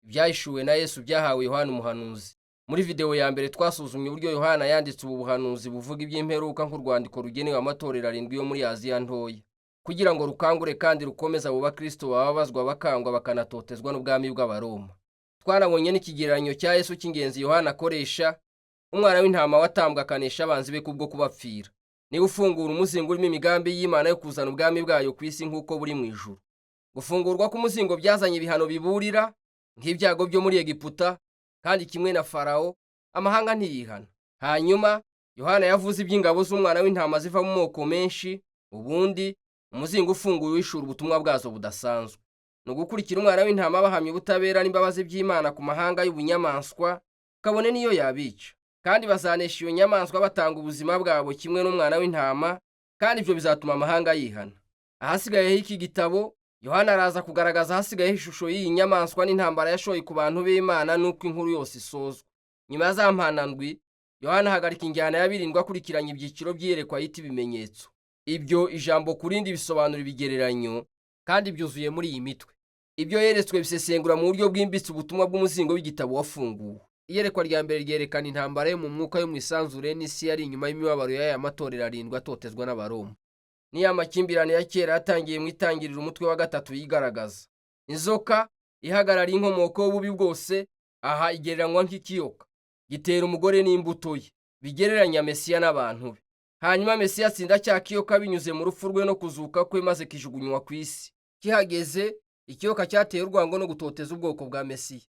Ibyahishuwe na Yesu byahawe Yohana umuhanuzi. Muri videwo ya mbere twasuzumye uburyo Yohana yanditse ubu buhanuzi buvuga iby'imperuka nk'urwandiko rugenewe amatorero arindwi yo muri Aziya Ntoya, kugira ngo rukangure kandi rukomeze abo bakristo bababazwa, bakangwa, bakanatotezwa n'ubwami bw'Abaroma. Twanabonye n'ikigereranyo cya Yesu cy'ingenzi Yohana akoresha, umwana w'intama watambwe akanesha abanzi be kubwo kubapfira. Niwe ufungura umuzingo urimo imigambi y'Imana yo kuzana ubwami bwayo ku isi nk'uko buri mu ijuru. Gufungurwa k'umuzingo byazanye ibihano biburira nk'ibyago byo muri Egiputa, kandi kimwe na Farawo, amahanga ntiyihana. Hanyuma Yohana yavuze iby'ingabo z'umwana w'intama ziva mu moko menshi. Ubundi umuzingo ufunguye wishura ubutumwa bwazo budasanzwe, ni ugukurikira umwana w'intama bahamya ubutabera n'imbabazi by'Imana ku mahanga y'ubunyamaswa, kabone n'iyo yabica. Kandi bazanesha iyo nyamaswa batanga ubuzima bwabo kimwe n'umwana w'intama, kandi ibyo bizatuma amahanga yihana. Ahasigayeho iki gitabo, Yohana araza kugaragaza ahasigayeho ishusho y'iyi nyamaswa n'intambara yashoye ku bantu b'Imana n'uko inkuru yose isozwa. Nyuma ya za mpanandwi, Yohana ahagarika injyana ya birindwi akurikiranya ibyiciro by'iyerekwa yita ibimenyetso. Ibyo ijambo ku rindi bisobanura ibigereranyo kandi byuzuye muri iyi mitwe. Ibyo yeretswe bisesengura mu buryo bwimbitse ubutumwa bw'umuzingo w'igitabo wafunguwe. Iyerekwa rya mbere ryerekana intambara yo mu mwuka yo mu isanzure n'isi yari inyuma y'imibabaro y'aya matorero arindwi atotezwa n'Abaroma. Niyo amakimbirane ya kera yatangiye mu Itangiriro umutwe wa 3 yigaragaza. Inzoka ihagarariye inkomoko y'ububi bwose, aha igereranywa nk'ikiyoka gitera umugore n'imbuto ye, bigereranya Mesiya n'abantu be. Hanyuma Mesiya atsinda cya kiyoka binyuze mu rupfu rwe no kuzuka kwe, maze kijugunywa ku isi. Kihageze, ikiyoka cyateye urwango no gutoteza ubwoko bwa Mesiya,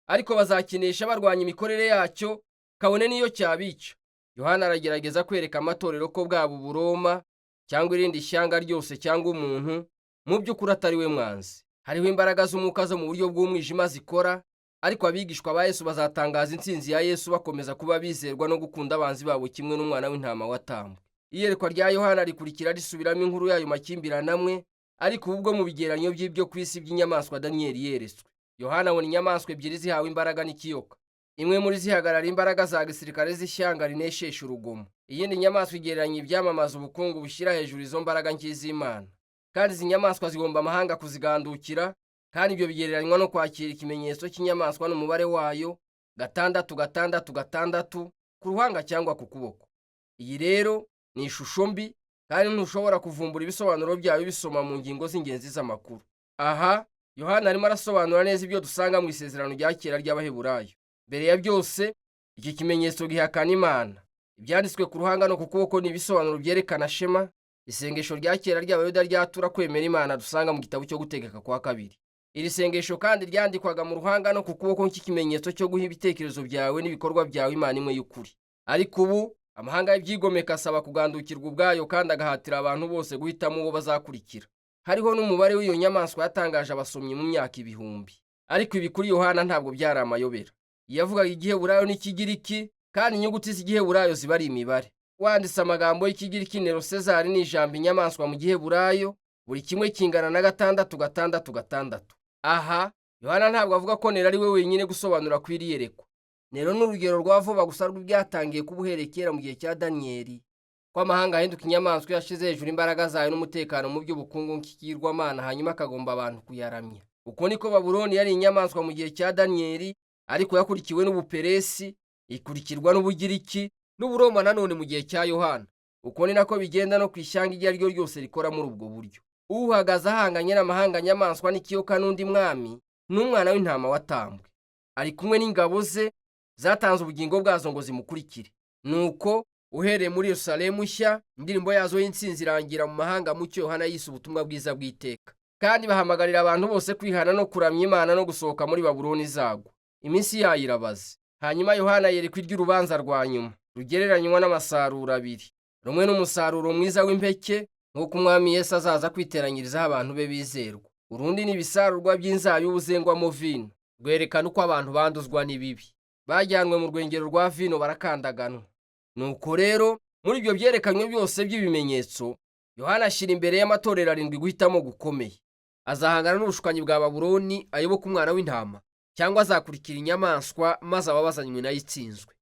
ariko bazakinesha barwanya imikorere yacyo, kabone n'iyo cyabica. Yohana aragerageza kwereka amatorero ko bwaba Uburoma cyangwa irindi shyanga ryose cyangwa umuntu, mu by'ukuri atari we mwanzi. Hariho imbaraga z'umwuka zo mu buryo bw'umwijima zikora, ariko abigishwa ba Yesu bazatangaza intsinzi ya Yesu bakomeza kuba bizerwa no gukunda abanzi babo kimwe n'umwana w'intama watambwe. Iyerekwa rya Yohana rikurikira risubiramo inkuru y'ayo makimbirane amwe, ariko ubu bwo mu bigereranyo by'ibyo ku isi by'inyamaswa Daniyeli yeretswe. Yohana abona inyamaswa ebyiri zihawe imbaraga n'ikiyoka. Imwe muri zihagarara imbaraga za gisirikare z'ishyanga rineshesha urugomo. Iyindi nyamaswa igereranya ibyamamaza ubukungu bushyira hejuru izo mbaraga nk'iz'Imana. Kandi izi nyamaswa zigomba amahanga kuzigandukira, kandi ibyo bigereranywa no kwakira ikimenyetso cy'inyamaswa n'umubare wayo 666 ku ruhanga cyangwa ku kuboko. Iyi rero ni ishusho mbi, kandi ntushobora kuvumbura ibisobanuro byayo ubisoma mu ngingo z'ingenzi z'amakuru. Aha Yohana arimo arasobanura neza ibyo dusanga mu Isezerano rya Kera ry'Abaheburayo. Mbere ya byose, iki kimenyetso gihakana Imana. Ibyanditswe ku ruhanga no ku kuboko ni ibisobanuro byerekana Shema, isengesho rya kera ry'Abayuda ryatura kwemera Imana dusanga mu gitabo cyo Gutegeka kwa Kabiri. Iri sengesho kandi ryandikwaga mu ruhanga no ku kuboko nk'ikimenyetso cyo guha ibitekerezo byawe n'ibikorwa byawe Imana imwe y'ukuri. Ariko ubu amahanga y'ibyigomeka asaba kugandukirwa ubwayo kandi agahatira abantu bose guhitamo uwo bazakurikira. Hariho n'umubare w'iyo nyamaswa yatangaje abasomyi mu myaka ibihumbi. Ariko ibi kuri Yohana ntabwo byari amayobera. Yavugaga Igiheburayo n'Ikigiriki, kandi inyuguti z'Igiheburayo ziba ari imibare. Wanditse amagambo y'Ikigiriki Nero Sezari ni ijambo inyamaswa mu Giheburayo, buri kimwe kingana na 666. Aha Yohana ntabwo avuga ko Nero ari we wenyine gusobanura kw'iri yerekwa. Nero ni urugero rwa vuba gusa rw'ibyatangiye kuba uhereye kera mu gihe cya Daniyeli, ko amahanga ahinduka inyamaswa yashize hejuru imbaraga zayo n'umutekano mu by'ubukungu nk'ikigirwamana, hanyuma akagomba abantu kuyaramya. Uko niko Babuloni yari inyamaswa mu gihe cya Daniyeli, ariko yakurikiwe n'Ubuperesi, ikurikirwa n'Ubugiriki n'Uburoma nanone mu gihe cya Yohana. Uko ni nako bigenda no ku ishyanga iryo ari ryo ryose rikora muri ubwo buryo. Uhagaze ahanganye n'amahanga nyamaswa n'ikiyoka n'undi mwami n'umwana w'intama watambwe, ari kumwe n'ingabo ze zatanze ubugingo bwazo ngo zimukurikire. Nuko uhereye muri Yerusalemu Nshya, indirimbo yazo y'intsinzi irangira mu mahanga mu cyo Yohana yise ubutumwa bwiza bw'iteka, kandi bahamagarira abantu bose kwihana no kuramya Imana no gusohoka muri Babuloni izagwa. Iminsi yayo irabaze. Hanyuma Yohana yerekwa iry'urubanza rwa nyuma rugereranywa n'amasaruro abiri. Rumwe n'umusaruro mwiza w'impeke, nk'uko Umwami Yesu azaza kwiteranyirizaho abantu be bizerwa. Urundi ni ibisarurwa by'inzabibu zengwamo vino, rwerekana uko abantu banduzwa n'ibibi, bajyanwe mu rwengero rwa vino barakandaganwa. Nuko rero muri ibyo byerekanywe byose by'ibimenyetso, Yohana ashyira imbere y'amatorero arindwi guhitamo gukomeye. Azahangana n'ubushukanyi bwa Babuloni ayoboka umwana w'intama, cyangwa azakurikira inyamaswa maze ababazanywe nayo itsinzwe?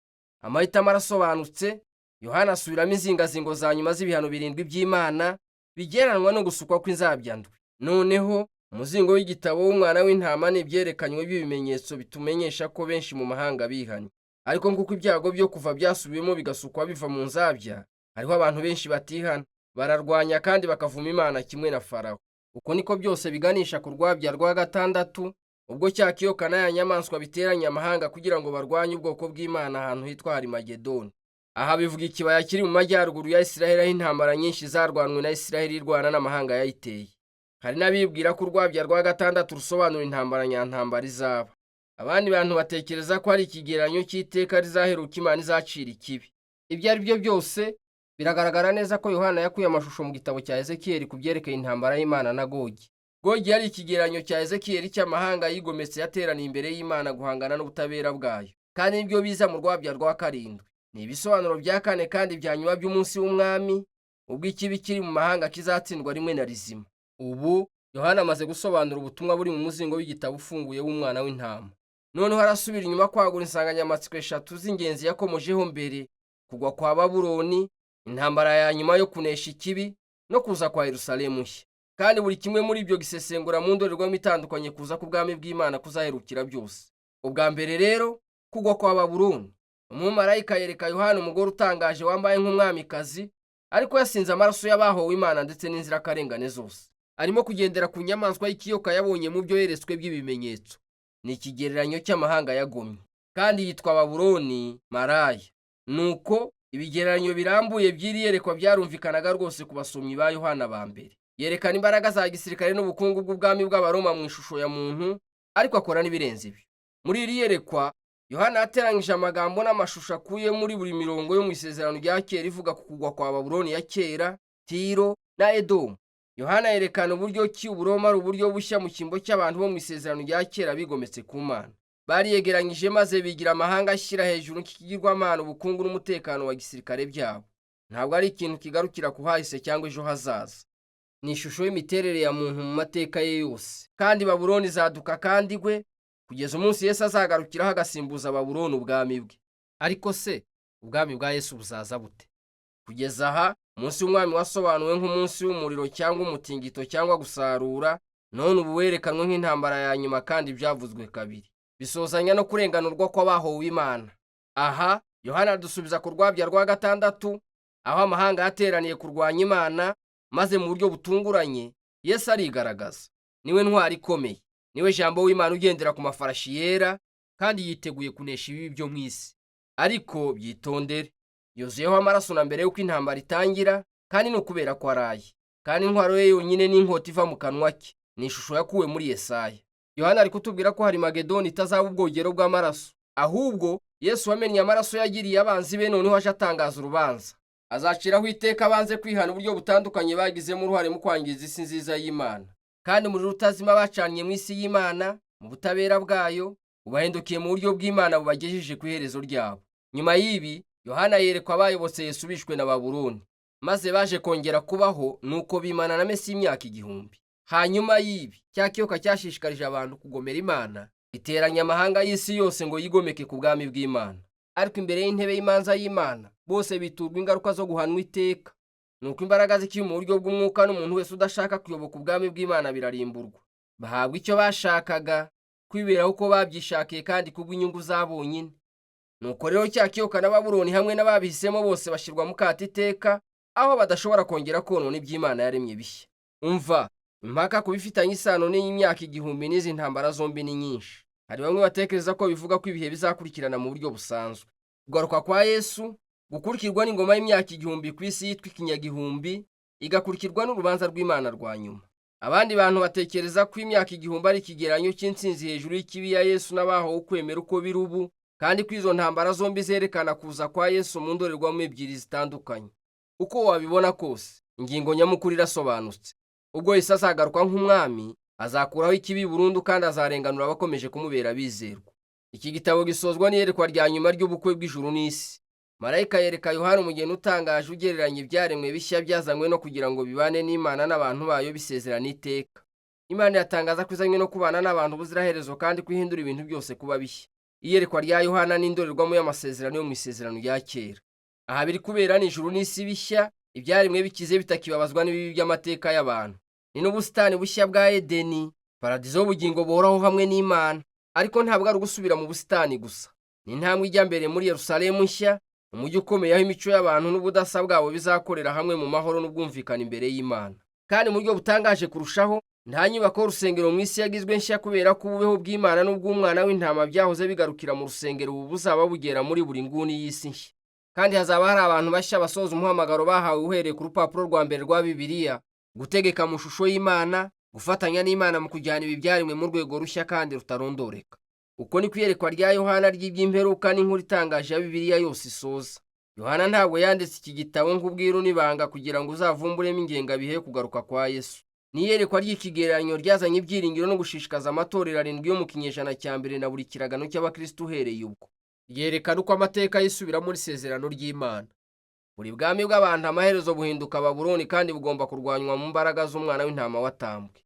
Amahitamo arasobanutse. Yohana asubiramo inzingazingo za nyuma z'ibihano birindwi by'Imana bigereranwa no gusukwa kw'inzabya ndwi. Noneho Umuzingo w'igitabo w'umwana w'intama ni ibyerekanywe by'ibimenyetso bitumenyesha ko benshi mu mahanga bihanye. Ariko nk'uko ibyago byo kuva byasubiwemo bigasukwa biva mu nzabya, hariho abantu benshi batihana, bararwanya kandi bakavuma Imana kimwe na Farawo. Uko niko byose biganisha ku rwabya rwa gatandatu, ubwo cya kiyoka na ya nyamaswa biteranya amahanga kugira ngo barwanye ubwoko bw'Imana ahantu hitwa Harimagedoni. Aha bivuga ikibaya kiri mu majyaruguru ya Isiraheli, aho intambara nyinshi zarwanwe na Isiraheli irwana n'amahanga yayiteye. Hari n'abibwira ko urwabya rwa gatandatu rusobanura intambara nyantambara izaba. Abandi bantu batekereza ko ari ikigereranyo cy'iteka rizaheruka Imana izacira ikibi. Ibyo ari byo byose, biragaragara neza ko Yohana yakuye amashusho mu gitabo cya Ezekiyeli ku byerekeye intambara y'Imana na Gogi. Gogi yari ikigereranyo cya Ezekiyeli cy'amahanga yigometse yateraniye imbere y'Imana guhangana n'ubutabera bwayo. Kandi nibyo biza mu rwabya rwa karindwi. Ni ibisobanuro bya kane kandi bya nyuma by'umunsi w'umwami, ubwo ikibi kiri mu mahanga kizatsindwa rimwe na rizima. Ubu Yohana amaze gusobanura ubutumwa buri mu muzingo w'igitabo ufunguye w'umwana w'intama. Noneho arasubira inyuma kwagura insanganyamatsiko eshatu z'ingenzi yakomojeho mbere: kugwa kwa Babuloni, intambara ya nyuma yo kunesha ikibi, no kuza kwa Yerusalemu nshya. Kandi buri kimwe muri ibyo gisesengura mu ndorerwamo itandukanye kuza k'ubwami bw'Imana kuzaherukira byose. Ubwa mbere rero, kugwa kwa Babuloni. Umumarayika yereka Yohana umugore utangaje wambaye nk'umwamikazi, ariko yasinze amaraso y'abahowe Imana ndetse n'inzirakarengane zose. Arimo kugendera ku nyamaswa y'ikiyoka yabonye mu byo yeretswe by'ibimenyetso. Ni ikigereranyo cy'amahanga yagomye. Kandi yitwa Babuloni maraya. Nuko ibigereranyo birambuye by'iri yerekwa byarumvikanaga rwose ku basomyi ba Yohana ba mbere. Yerekana imbaraga za gisirikare n'ubukungu bw'ubwami bw'Abaroma mu ishusho ya muntu, ariko akora n'ibirenze ibyo. Muri iri yerekwa, Yohana yateranyije amagambo n'amashusho akuye muri buri mirongo yo mu isezerano rya kera ivuga ku kugwa kwa Babuloni ya kera, Tiro na Edomu. Yohana yerekana uburyo ki Uburoma ari uburyo bushya mu cyimbo cy'abantu bo mu isezerano rya kera bigometse ku Mana. Bariyegeranyije maze bigira amahanga ashyira hejuru nk'ikigirwamana ubukungu n'umutekano wa gisirikare byabo. Ntabwo ari ikintu kigarukira ku hahise cyangwa ejo hazaza. Ni ishusho y'imiterere ya muntu mu mateka ye yose. Kandi Babuloni izaduka kandi igwe, kugeza umunsi Yesu azagarukiraho agasimbuza Babuloni ubwami bwe. Ariko se ubwami bwa Yesu buzaza bute? Kugeza aha, umunsi w'umwami wasobanuwe nk'umunsi w'umuriro cyangwa umutingito cyangwa gusarura, none ubu werekanwe nk'intambara ya nyuma kandi byavuzwe kabiri. Bisozanya no kurenganurwa kw'abahowe Imana. Aha, Yohana adusubiza ku rwabya rwa gatandatu, aho amahanga yateraniye kurwanya Imana, maze mu buryo butunguranye, Yesu arigaragaza. Niwe ntwari ikomeye. Niwe jambo w'Imana ugendera ku mafarashi yera, kandi yiteguye kunesha ibibi byo mu isi. Ariko byitondere, yuzuyeho amaraso na mbere y'uko intambara itangira, kandi ni ukubera ko araye. Kandi intwaro ye yonyine ni inkota iva mu kanwa ke. Ni ishusho yakuwe muri Yesaya. Yohana ari kutubwira ko Harimagedoni itazaba ubwogero bw'amaraso. Ahubwo Yesu wamennye amaraso yagiriye abanzi be noneho aje atangaza urubanza. Azaciraho iteka abanze kwihana uburyo butandukanye bagizemo uruhare mu kwangiza isi nziza y'Imana. Kandi umuriro utazima bacaniye mu isi y'Imana, mu butabera bwayo, ubahindukiye mu buryo bw'Imana bubagejeje ku iherezo ryabo. Nyuma y'ibi, Yohana yerekwa abayobotse Yesu bishwe na Babuloni, maze baje kongera kubaho, nuko bimana na Mesiya imyaka 1000. Hanyuma y'ibi, cya kiyoka cyashishikarije abantu kugomera Imana, iteranya amahanga y'isi yose ngo yigomeke ku bwami bw'Imana. Ariko imbere y'intebe y'imanza y'Imana, bose biturwa ingaruka zo guhanwa iteka. Nuko imbaraga z'ikibi mu buryo bw'umwuka n'umuntu wese udashaka kuyoboka ubwami bw'Imana birarimburwa. Bahabwa icyo bashakaga, kwiberaho uko babyishakiye kandi kubw'inyungu za bonyine. Nuko rero cya kiyoka na Babuloni hamwe n'ababihisemo bose bashyirwa mu kato iteka, aho badashobora kongera konona iby'Imana yaremye bishya. Umva, impaka ku bifitanye isano n'imyaka 1000 n'izi ntambara zombi ni nyinshi. Hari bamwe batekereza ko bivuga ko ibihe bizakurikirana mu buryo busanzwe. Kugaruka kwa Yesu gukurikirwa n'ingoma y'imyaka 1000 ku isi yitwa ikinyagihumbi, igakurikirwa n'urubanza rw'Imana rwa nyuma. Abandi bantu batekereza ko imyaka 1000 ari ikigereranyo cy'intsinzi hejuru y'ikibi ya Yesu n'abahowe ukwemera uko biri ubu, kandi ko izo ntambara zombi zerekana kuza kwa Yesu mu ndorerwamo ebyiri zitandukanye. Uko wabibona kose, ingingo nyamukuru irasobanutse. Ubwo Yesu azagaruka nk'umwami, azakuraho ikibi burundu kandi azarenganura abakomeje kumubera abizerwa. Iki gitabo gisozwa n'iyerekwa rya nyuma ry'ubukwe bw'ijuru n'isi. Marayika yereka Yohana umugeni utangaje ugereranya ibyaremwe bishya byazanywe no kugira ngo bibane n'Imana n'abantu bayo bisezerana iteka. Imana iratangaza ko izanywe no kubana n'abantu ubuziraherezo kandi ko ihindura ibintu byose kuba bishya. Iyerekwa rya Yohana ni indorerwamo y'amasezerano yo mu isezerano rya kera. Aha biri kubera ni ijuru n'isi bishya, ibyaremwe bikize bitakibabazwa n'ibibi by'amateka y'abantu. Ni n'ubusitani bushya bwa Edeni. Paradizo y'ubugingo buhoraho hamwe n'Imana. Ariko ntabwo ari ugusubira mu busitani gusa. Ni intambwe ijya mbere muri Yerusalemu nshya, umujyi ukomeye aho imico y'abantu n'ubudasa bwabo bizakorera hamwe mu mahoro n'ubwumvikane imbere y'Imana. Kandi mu buryo butangaje kurushaho, nta nyubako y'urusengero mu isi yagizwe nshya kubera ko ububeho bw'Imana n'ubw'umwana w'intama byahoze bigarukira mu rusengero ubu buzaba bugera muri buri nguni y'isi nshya. Kandi hazaba hari abantu bashya basoza umuhamagaro bahawe uhereye ku rupapuro rwa mbere rwa Bibiliya, gutegeka mu shusho y'Imana, gufatanya n'Imana mu kujyana ibi byaremwe mu rwego rushya kandi rutarondoreka. Uko ni iyerekwa rya Yohana ry'iby'imperuka n'inkuru itangaje ya Bibiliya yose isoza. Yohana ntabwo yanditse iki gitabo nk'ubwiru n'ibanga kugira ngo uzavumburemo ingengabihe yo kugaruka kwa Yesu. Ni iyerekwa ry'ikigereranyo ryazanye ibyiringiro no gushishikaza amatorero arindwi yo mu kinyejana cya mbere na buri kiragano cy'abakristo uhereye ubwo. Yerekana uko amateka yisubiramo n'isezerano ry'Imana. Buri bwami bw'abantu amaherezo buhinduka Babuloni kandi bugomba kurwanywa mu mbaraga z'umwana w'intama watambwe.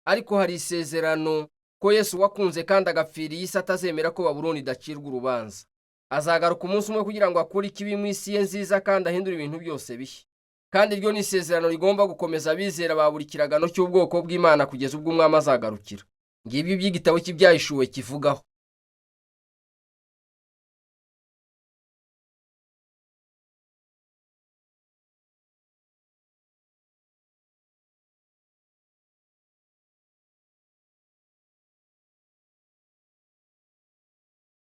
Ariko hari isezerano ko Yesu wakunze kandi agapfira iyi si atazemera ko Babuloni idacirwa urubanza. Azagaruka umunsi umwe kugira ngo akure ikibi mu isi ye nziza kandi ahindure ibintu byose bishya. Kandi iryo ni isezerano rigomba gukomeza abizera ba buri kiragano cy'ubwoko bw'Imana kugeza ubwo umwami azagarukira. Ngibyo iby'igitabo cy'Ibyahishuwe kivugaho.